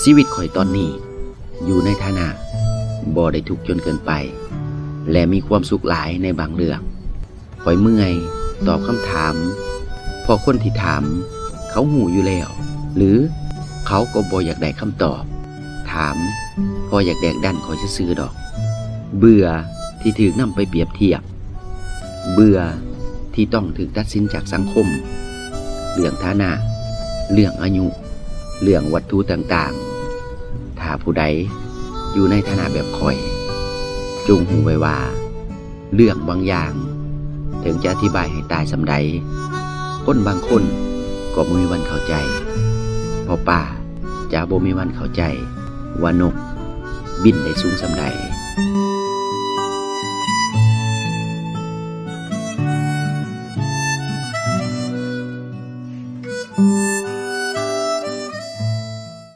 ຊີວິດຂ້ອຍຕອນນີ້ ຢູ່ໃນຖານະບໍ່ໄດ້ທຸກຈົນເກີນໄປ ແລະ ມີຄວາມສຸກຫຼາຍໃນບາງເລື່ອງ. ຂ້ອຍເມື່ອຍຕອບຄຳຖາມ ເພາະຄົນທີ່ຖາມ ເຂົາຮູ້ຢູ່ແລ້ວ ຫຼື ເຂົາກໍບໍ່ຢາກໄດ້ຄຳຕອບ. ຖາມພໍຢາກແດກດັນຂ້ອຍຊື່ໆດອກ. ເບື່ອທີ່ຖືກນຳໄປປຽບທຽບ, ເບື່ອທີ່ຕ້ອງຖືກຕັດສິນຈາກສັງຄົມ, ເລື່ອງຖານະ, ເລື່ອງອາຍຸ, ເລື່ອງວັດຖຸຕ່າງໆ. ຖ້າຜູ້ໃດຢູ່ໃນຖານະແບບຂ້ອຍ, ຈົ່ງຮູ້ໄວ້ວ່າ ເລື່ອງບາງຢ່າງ ເຖິງຈະອະທິບາຍໃຫ້ຕາຍສ່ຳໃດ, ຄົນບາງຄົນກໍບໍ່ມີວັນເຂົ້າໃຈ, ເພາະປາຈະບໍ່ມີວັນເຂົ້າໃຈວ່ານົກບິນໄດ້ສູງສ່ຳໃດ.